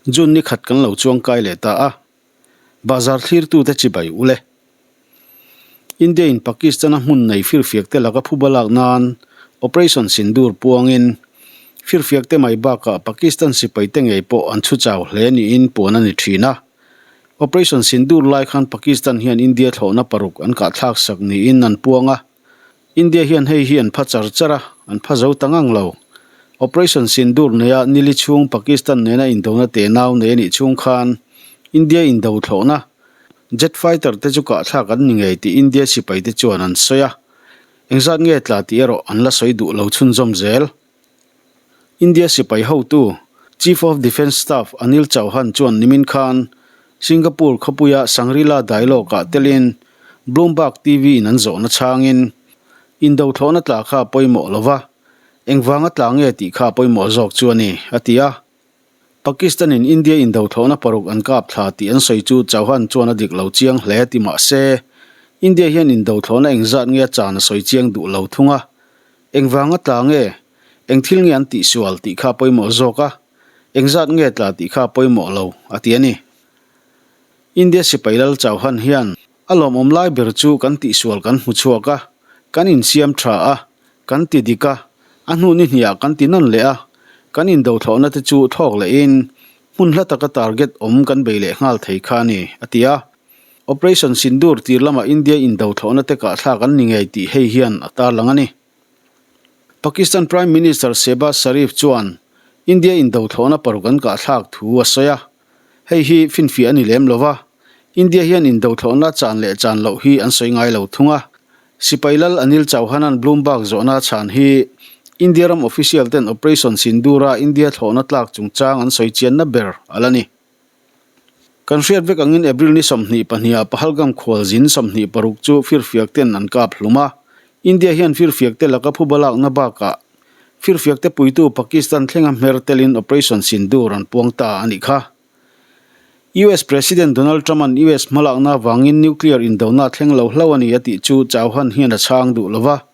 June ni khat kan lo chuang kai leh ta a, Bazar thlirtute chibai u le. India in Pakistan a hmun nei firfiak te laka phuba lak nan Operation Sindoor puangin firfiak te mai bakah Pakistan sipai te ngei pawh an chhu chau hle niin puan a ni thin a. Operation Sindoor lai khan Pakistan hian India thlawhna paruk an kahthlak sak niin an puang a. India hian hei hi an pha char char a, an pha zo ta ngang lo. Operation Sindoor neia nili chhung Pakistan nena indona tenau nei a nih chhung khan India indo thlawhna jet fighter te chu kahthlak an ni ngei tih India sipai te chuan an sawi a, engzat nge tla tih erawh an la sawi duh lo chhunzawm zel. India sipai hotu, Chief of Defence Staff Anil Chauhan chuan nimin khan Singapore khawpuia Shangri-La Dialogue-ah telin Bloomberg TV in an zawhna chhangin, Indo thlawhna tla kha a pawimawh lo va, engvanga tla nge tih kha a pawimawh zawk chu a ni, a ti a. Pakistan-in India indo thlawhna paruk an kap thla tih an sawi chu Chauhan chuan a dik lo chiang hle ti mah se, India hian indo thlawhna engzat nge a chan a sawi chiang duh lo thung a. Engvanga tla nge? Eng thil nge an tihsual tih kha a pawimawh zawk a, engzat nge tla tih kha a pawimawh lo, a ti a ni. India sipai lal Chauhan hian a lawmawm lai ber chu kan tihsual kan hmu chhuak a, kan insiam tha a, kan ti dik a, a hnu ni hniah kan ti nawn leh a, kan indothlawhna te chu thlawk lehin hmun hla taka target awm kan bei leh nghal thei kha a ni, a ti a. Operation Sindoor tir lama India indothlawhna te kahthlak an ni ngei tih hei hian a tarlang a ni. Pakistan Prime Minister Shehbaz Sharif chuan India indothlawhna paruk an kahthlak thu a sawi a, hei hi finfiah a ni lem lo va, India hian indothlawhna chan leh chan loh hi an sawi ngai lo thung a. Sipai lal Anil Chauhan-a'n Bloomberg zawhna a chhan hi India ram official ten Operation Sindoor-a India thlawhna tlak chungchang an sawi chianna ber a la ni. Kan hriat vek angin April ni 22 ah Pahalgam khualzin 26 chu firfiak ten an kap hlum a. India hian firfiak te laka phuba lakna bakah firfiak te puitu Pakistan thlenga hmer telin Operation Sindoor an puang ta a nih kha. US President Donald Trump-a'n US hmalakna avangin nuclear indona a thleng lo hlauh a ni a tih chu Chauhan hian a chhang duh lo va.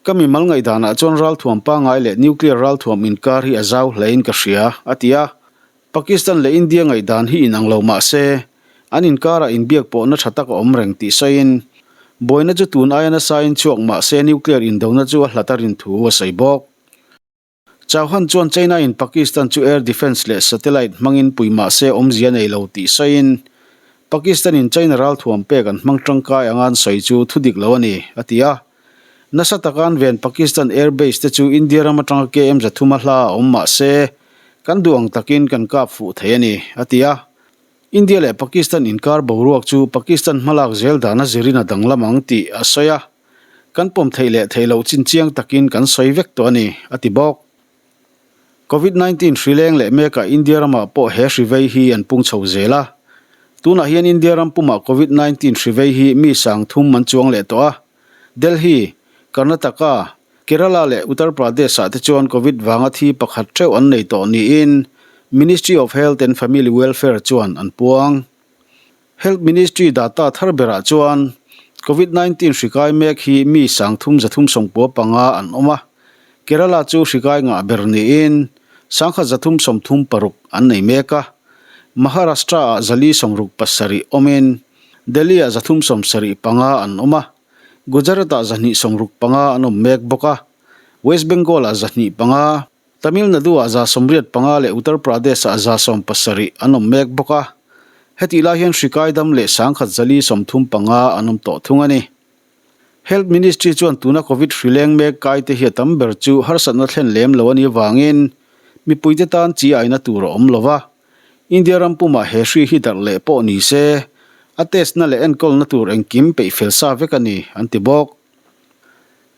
Ka mimal ngaihdanah chuan ralthuam pangngai leh nuclear ralthuam inkar hi a zau hlein ka hria, a ti a. Pakistan leh India ngaihdan hi inang lo mah se, an inkarah inbiak pawhna tha tak a awm reng tih sawiin, buaina chu tun aia nasain chhuak mah se nuclear indona chu a hlat a rin thu a sawi bawk. Chauhan chuan China in Pakistan chu air defence leh satellite hmangin pui mah se awmzia nei lo tih sawiin, Pakistan in China ralthuam pek an hmang tangkai anga an sawi chu thu dik lo a ni, a ti a. Nasa taka an ven Pakistan Air Base te chu India ram atanga KM 300 a hla a awm mah se, kan duh ang takin kan kap fuh thei a ni, a ti a. India leh Pakistan inkar boruak chu Pakistan hmalak zel dana zirin a danglam ang tih a sawi a. Kan pawm theih leh theih loh chin chiang takin kan sawi vek tawh a ni, a ti bawk. Covid 19 hri leng leh mekah India ramah pawh he hri vei hi an pung chho zel a. Tunah hian India ram pumah Covid 19 hri vei hi mi sang thum an chuang leh tawh a. Delhi, Karnataka, Kerala leh Uttar Pradesh-ah te chuan Covid vanga thi pakhat theuh an nei tawh niin Ministry of Health and Family Welfare chuan an puang. Health Ministry data thar berah chuan Covid 19 hri kai mek hi mi sangthum zathum sawmkua panga an awm a, Kerala chu hri kai ngah ber niin sangkhat zathum sawmthum paruk an nei mek a, Maharashtra-ah zali sawmruk pasarih awmin Delhi-ah zathum sawmsarih panga an awm a, Gujarat-ah zahnih sawmruk panga an awm mek bawk a, West Bengal-ah zahnih panga, Tamil Nadu-ah 85 leh Uttar Pradesh-ah 70 an awm mek bawk a, hetih lai hian hri kaidam leh 1035 an awm tawh thung a ni. Health Ministry chuan tuna Covid hri leng mek kaite hi a tam ber chu harsatna thlen lem lo a nih avangin mipuite tan chi aina tur a awm lo va, India ram pumah he hri hi darh leh pawh ni se, a test-na leh enkawlna tur engkim peih fel sa vek a ni, an ti bawk.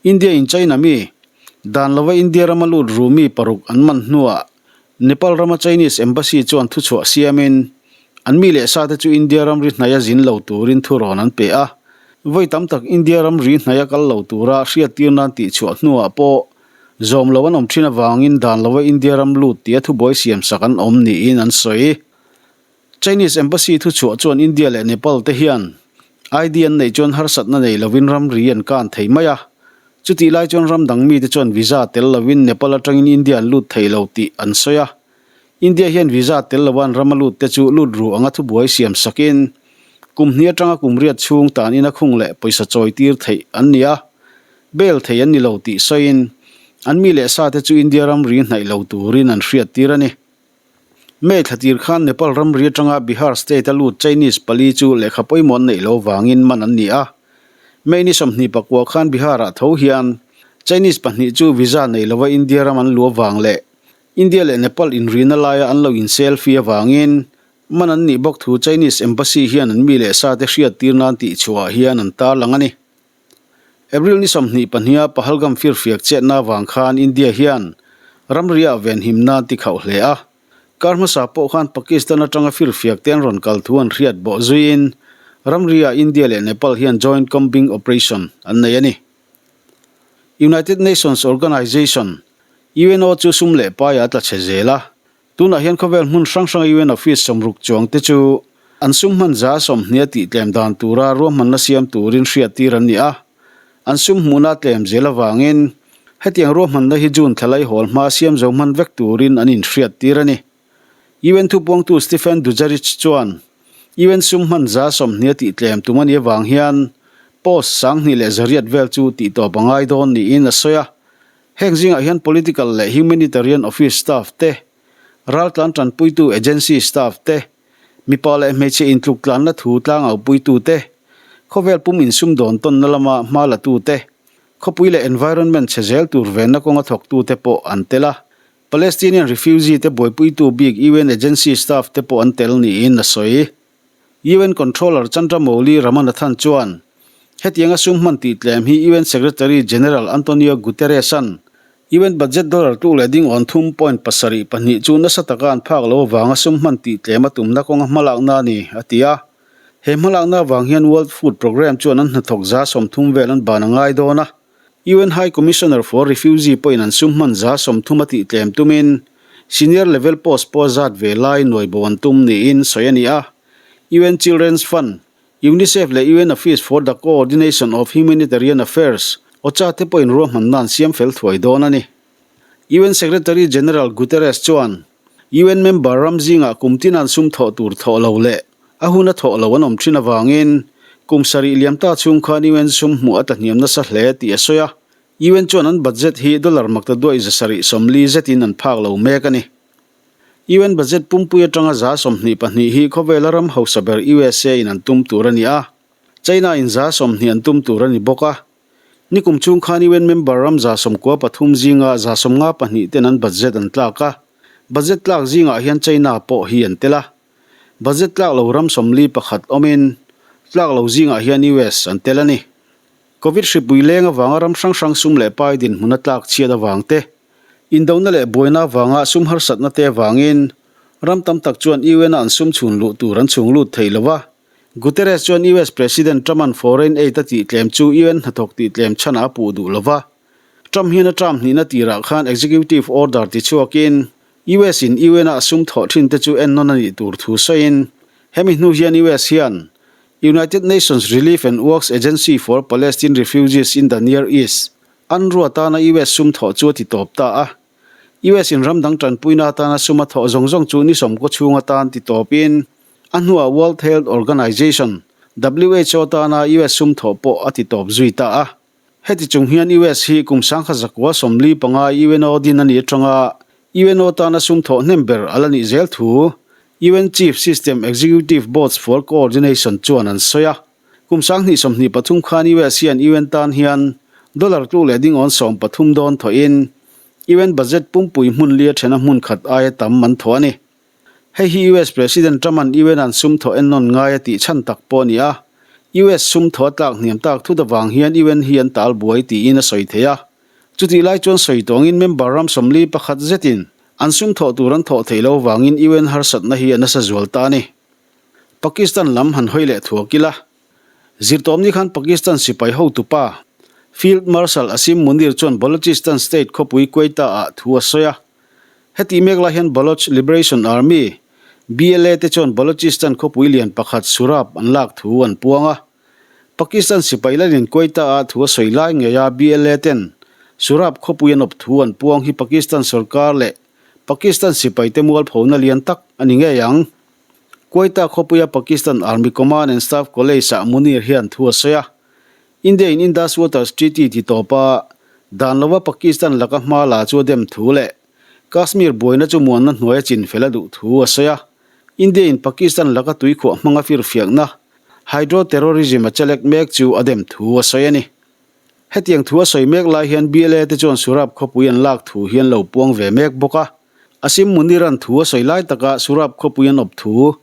India in China mi, dan lova India rama lut ru mi paruk an man hnuah Nepal rama Chinese Embassy chuan thuchhuah siamin an mi leh sate chu India ramri hnaia zin lo turin thurawn an pe a. Vawi tam tak India ramri hnaia kal lo tura hriattir nan tihchhuah hnuah pawh zawm lo an awm thin avangin dan lova India ram lut tia thubuai siamsak an awm niin an sawi. Chinese Embassy thuchhuah chuan India leh Nepal te hian ID an neih chuan harsatna nei lovin ramri an kan thei mai a, chutih lai chuan ram dang mite chuan visa tel lovin Nepal atangin India an lut thei lo tih an sawi a. India hian visa tel loa an rama lut te chu lut ru anga thubuai siam sakin kum hnih atanga kum riat chhung tan ina khung leh pawisa chawi tir theih an ni a, bail thei an ni lo tih sawiin an mi leh sa te chu India ramri hnaih lo turin an hriat tir a ni. May thla tir khan Nepal ramri atanga Bihar state a lut Chinese pali chu lehkha pawimawh an neih lo vangin man an ni a. May ni 29 khan Bihar-ah tho hian Chinese pahnih chu visa nei lova India ram an luh avang leh India leh Nepal inrina laia an lo in-selfie avangin man an nih bawk thu Chinese Embassy hian an mi leh sate hriattir nan tihchhuah hian an tarlang a ni. April ni 22 a Pahalgam firfiak chetna avang khan India hian ramriah venhimna an ti khauh hle a. Kar hmasa pawh khan Pakistan atanga firfiak te an rawn kal thu an hriat bawh zuiin ramriah India leh Nepal hian Joint Combing Operation an nei a ni. United Nations Organization, UNO, chu sum leh paiah a tla chhe zel a. Tunah hian khawvel hmun hrang hranga UN office sawmruk chuang te chu an sum hman za sawmhnia tih tlem dan tura ruahmanna siam turin hriattir an ni a. An sum hmuhna tlem zel avangin hetiang ruahmanna hi June thla laihawl hma siam zo hman vek turin an inhriattir a ni. UN thupuangtu Stephen Dujarric chuan UN sum hman za sawmhnia tih tlem tum a nih avang hian post 2100 vel chu tihtawp a ngai dawn niin a sawi a. Heng zingah hian political leh humanitarian office staff te, raltlan tanpuitu agency staff te, mipa leh hmeichhe intluk tlanna thu tlangaupuitu te, khawvel pum insumdawn tawnna lama hma latu te, khawpui leh environment chhe zel tur venna kawnga thawktu te pawh an tel a. Palestinian refugee te buaipuitu bik UN agency staff te pawh an tel niin a sawi. UN Controller Chandramouli Ramanathan chuan, Hetianga sum hman tih tlem hi UN Secretary General Antonio Guterres-a'n UN budget dollar tluk leh ding awn thum point pasarih pahnih chu nasa taka an phak lo avanga sum hman tih tlem a tumna kawnga hmalakna a ni, a ti a. He hmalakna avang hian World Food Programme chuan an hnathawk 30% vel an ban a ngai dawn a. UN High Commissioner for Refugee pawhin an sum hman 30% a tih tlem tumin senior level post pawh zat ve lai nuai bo an tum niin sawi a ni a. UN Children's Fund, UNICEF leh UN Office for the Coordination of Humanitarian Affairs, OCHA, te pawhin ruahmanna an siam fel thuai dawn a ni. UN Secretary General Guterres chuan UN member ram zingah kum tin an sum thawh tur thawh lo leh a hun a thawh lo an awm thin avangin kum sarih liam ta chhung khan UN sum hmuh a tlahniam nasa hle tih a sawi a. UN chuan an budget hi dollar makta duaih 740 zetin an phak lo mek a ni. UN budget pumpui atanga 22% hi khawvela ram hausa ber USA in an tum tur a ni a, China in 20% an tum tur a ni bawk a. Nikum chung khan UN member ram 93 zinga 52 ten an budget an tlak a, budget tlak zingah hian China pawh hi an tel a. Budget tlak lo ram 41 awmin tlak lo zingah hian US an tel a ni. Covid hripui leng avanga ram hrang hrang sum leh pai dinhmun a tlak chhiat avang te, indona leh buaina avanga sum harsatna te avangin ram tam tak chuan UN-a an sum chhun luh tur an chhung lut thei lo a. Guterres chuan US President Trump-a'n foreign aid a tihtlem chu UN hnathawk tihtlem chhanah a puh duh lo va. Trump hian a term hnihna tirah khan executive order tichhuakin US in UN-a a sum thawh thin te chu ennawn a nih tur thu sawiin hemi hnu hian US hian United Nations Relief and Works Agency for Palestine Refugees in the Near East, UNRWA, tana US sum thawh chu a ti tawp ta a. US in ram dang tanpuina atana sum a thawh zawng zawng chu ni sawmkaw chhung atan ti tawpin a hnuah World Health Organization, who, tana US sum thawh pawh a ti tawp zui ta a. Heti chung hian US hi kum 1945 UNO din a nih atanga UNO tana sum thawh hnem ber a la nih zel thu UN Chief System Executive Boards for Coordination chuan an sawi a. Kum 2023 khan US hian UN tan hian dollar tluk leh ding awn 13 dawn thawhin UN budget pumpui hmun lia thena hmun khat aia tam an thawh a ni. Hei hi US President Trump-a'n UN an sum thawh ennawn ngai a tih chhan tak pawh a ni a. US sum thawh a tlak hniam tak thut avang hian UN hi an tal buai tiin a sawi thei a. Chutih lai chuan sawi tawngin member ram 41 zetin an sum thawh tur an thawh theih lo vangin UN harsatna hi a nasa zual ta a ni. Pakistan lam han hawi leh thuak ila. Zirtawmni khan Pakistan sipai hotupa Field Marshal Asim Munir chuan Balochistan state khawpui Quetta-ah thu a sawi a. Heti mek lai hian Baloch Liberation Army, BLA, te chuan Balochistan khawpui lian pakhat Surab an lak thu an puang a. Pakistan sipai lalin Quetta-ah thu a sawi lai ngei a BLA ten Surab khawpui an awp thu an puang hi Pakistan sorkar leh. Pakistan sipaite mualphona lian tak a ni ngei ang. Quetta khawpuia Pakistan Army Command and Staff College-ah Munir hian thu a sawi a. India in Indus Waters Treaty ti tawpa dan lova Pakistan laka hma la chu a dem thu leh Kashmir buaina chu muanna hnuaia chinfel a duh thu a sawi a. India in Pakistan laka tuikhuah hmanga firfiakna Hydro Terrorism a chelek mek chu a dem thu a sawi a ni. Hetiang thu a sawi mek lai hian BLA te chuan Surab khawpui an lak thu hi an lo puang ve mek bawk a. Asim Munir-a'n thu a sawi lai taka Surab khawpui an awp thu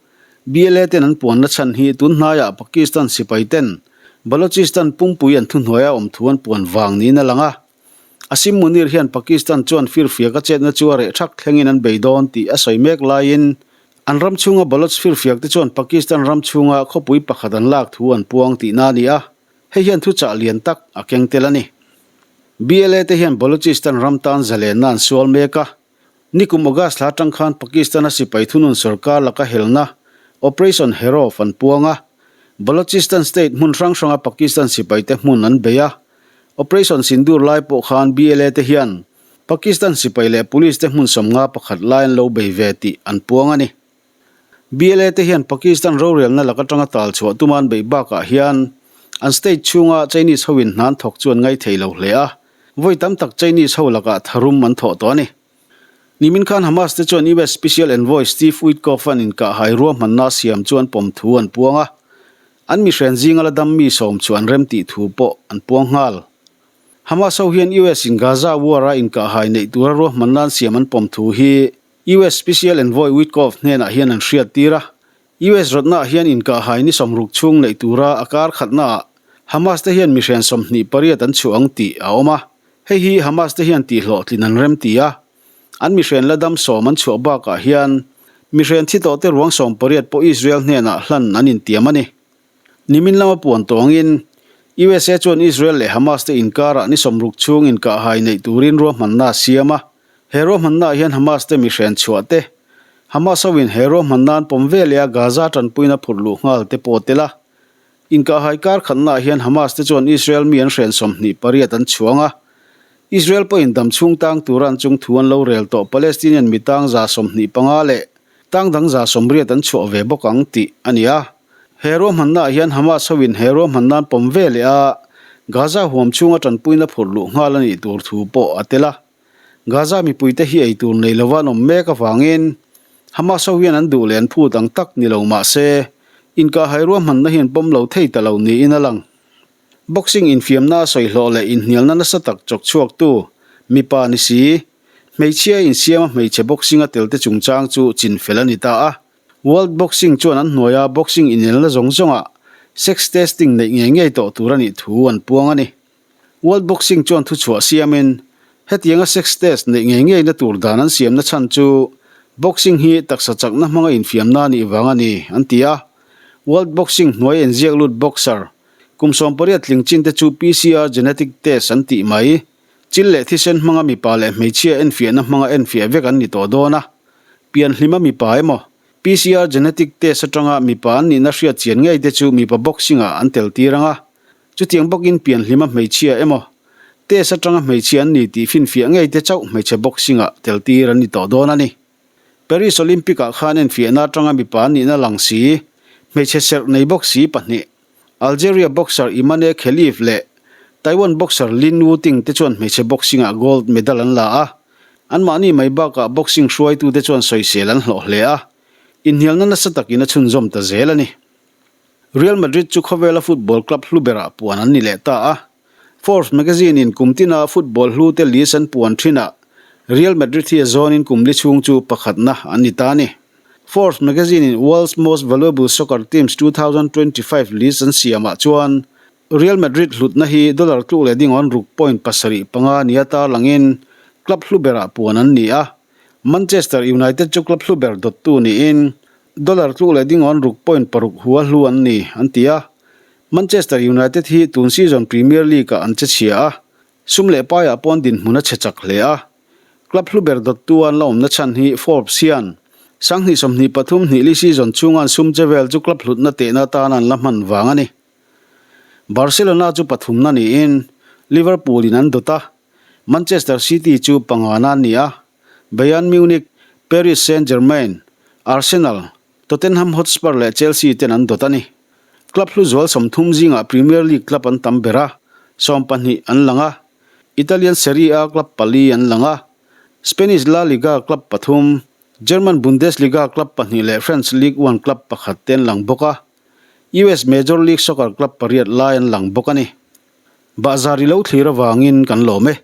BLA ten an puanna chhan hi tun hnaiah Pakistan sipai ten Balochistan pumpui an thuhnuaia awm thu an puan vang niin a lang a. Asim Munir hian Pakistan chuan firfiak a chetna chu a reh thak thlengin an bei dawn tih a sawi mek laiin an ram chhunga Baloch firfiak te chuan Pakistan ram chhunga khawpui pakhat an lak thu an puang tihna a ni a. Hei hian thuchah lian tak a keng tel a ni. BLA te hian Balochistan ram tan zalenna an sual mek a. Nikum August thla atang khan Pakistan-a sipai thunun sorkar laka helna Operation Herof an puang a. Balochistan state hmun hrang hranga Pakistan sipaite hmun an bei a. Operation Sindoor lai pawh khan BLA te hian Pakistan sipai leh police te hmun 50 pakhat lai an lo bei ve tih an puang a ni. BLA te hian Pakistan rorelna lak atanga tal chhuah tuma an beih bakah hian an state chhunga Chinese hoin hna an thawk chu an ngai thei lo hle a, vawi tam tak Chinese ho lakah tharum an thawh tawh a ni. Nimin khan Hamas te chuan US Special Envoy Steve Witkoff-a'n inkahhai ruahmanna a siam chu an pawm thu an puang a, an mihren zinga la dam mi sawm chu an rem tih thu pawh an puang nghal. Hamas ho hian US in Gaza war-a inkahhai neih tura ruahmanna an siam an pawm thu hi US Special Envoy Witkoff hnenah hian an hriattir a, US rawtnaah hian inkahhai ni sawmruk chhung neih tura a kar khatnaah Hamas te hian mihren 28 an chhuah ang tih a awm a, hei hi Hamas te hian tihhlawhtlin an rem ti a, an mihren la dam sawm an chhuah bakah hian mihren thi tawhte ruang 18 pawh Israel hnenah hlan an intiam a ni. Nimin lama puan tawngin USA chuan Israel leh Hamas te inkarah ni 60 chhung inkahhai neih turin ruahmanna a siam a. He ruahmannaah hian Hamas te mihren chhuah te, Hamas hoin he ruahmanna an pawm ve leh a Gaza tanpuina phurh luh nghal te pawh tel a. Inkahhai kar khatnaah hian Hamas te chuan Israel mi an hren 28 an chhuang a. Israel pawhin dam chhung tang tura an chung thu an lo rel tawh Palestinian mi tang 25 leh tang dang 80 an chhuah ve bawk ang tih a ni a. He ruahmannaah hian Hamas hoin he ruahmanna an pawm ve leh a, Gaza huam chhunga tanpuina phurh luh nghal a nih tur thu pawh a tel a. Gaza mipuite hi ei tur nei lova an awm mek avangin Hamas ho hian an duh leh an phut ang tak ni lo mah se, inkahhai ruahmanna hian pawm lo thei ta lo niin a lang. Boxing infiamna a sawi hlawh leh inhnialna nasa tak chawk chhuaktu mipa ni si, hmeichhia insiama hmeichhe boxing a telte chungchang chu chinfel a ni ta a. World Boxing chuan an hnuaia boxing inelna zawng zawngah sex testing neih ngei ngei tawh tur a nih thu an puang a ni. World Boxing chuan thuchhuah siamin, hetianga sex test neih ngei ngeina tur dan an siamna chhan chu boxing hi taksa chakna hmanga infiamna a nih vang a ni, an ti a. World Boxing hnuai enziak lut boxer kum 18 tling chin te chu PCR genetic test an tih mai. Chil leh thisen hmanga mipa leh hmeichhia enfiahna hmanga enfiah vek an ni tawh dawn a. Pianhlima mipa emaw, PCR genetic test atanga mipa an nihna hriat chian ngei te chu mipa boxing-ah an tel tir ang a. Chutiang bawkin pianhlima hmeichhia emaw, test atanga hmeichhia an ni tih finfiah ngei te chauh hmeichhe boxing-ah tel tir an ni tawh dawn a ni. Paris Olympic-ah khan enfiahna atanga mipa an nihna lang si, hmeichhe serh nei bawk si pahnih, Algeria boxer Imane Khelif leh Taiwan boxer Lin Wu-ting te chuan hmeichhe boxing-ah gold medal an la a. Anmahni mai bakah boxing hruaitute chuan sawisel an hlawh hle a, inhnialna nasa takin a chhunzawm ta zel a ni. Real Madrid chu khawvela football club hlu berah puan an ni leh ta a. Forbes magazine-in kum tina football hlute list an puan thinah Real Madrid hi a zawnin kum li chhung chu pakhatna an ni ta a ni. Forbes magazine-in World's Most Valuable Soccer Teams 2025 list an siamah chuan Real Madrid hlutna hi dollar tluk leh dingawn ruk point pasarih panga nia tarlangin club hlu berah puan an ni a. Manchester United chu club hlu ber dawttu niin dollar tluk leh dingawn ruk point paruk hua hlu an ni, an ti a. Manchester United hi tun season Premier League-ah an che chhia a, sum leh paiah paw'n dinhmun a chhe chak hle a. Club hlu ber dawttu an la awmna chhan hi Forbes hian 2023 hnihli season chhunga an sum che vel chu club hlutna tehna atan an la hman vang a ni. Barcelona chu pathumna niin Liverpool-in an dawt a, Manchester City chu pangana an ni a, Bayern Munich. Paris Saint-Germain, Arsenal, Tottenham Hotspur leh Chelsea ten an dawt a ni. Club hlu zual 30 zingah Premier League club an tam ber a, 12 an lang a. Italian Serie A club pali an lang a. Spanish La Liga club pathum, German Bundesliga club pahnih leh French Ligue 1 club pakhat te an lang bawk a. US Major League Soccer club pariat lai an lang bawk a ni. Bahzar i lo thlir avangin kan lawm e.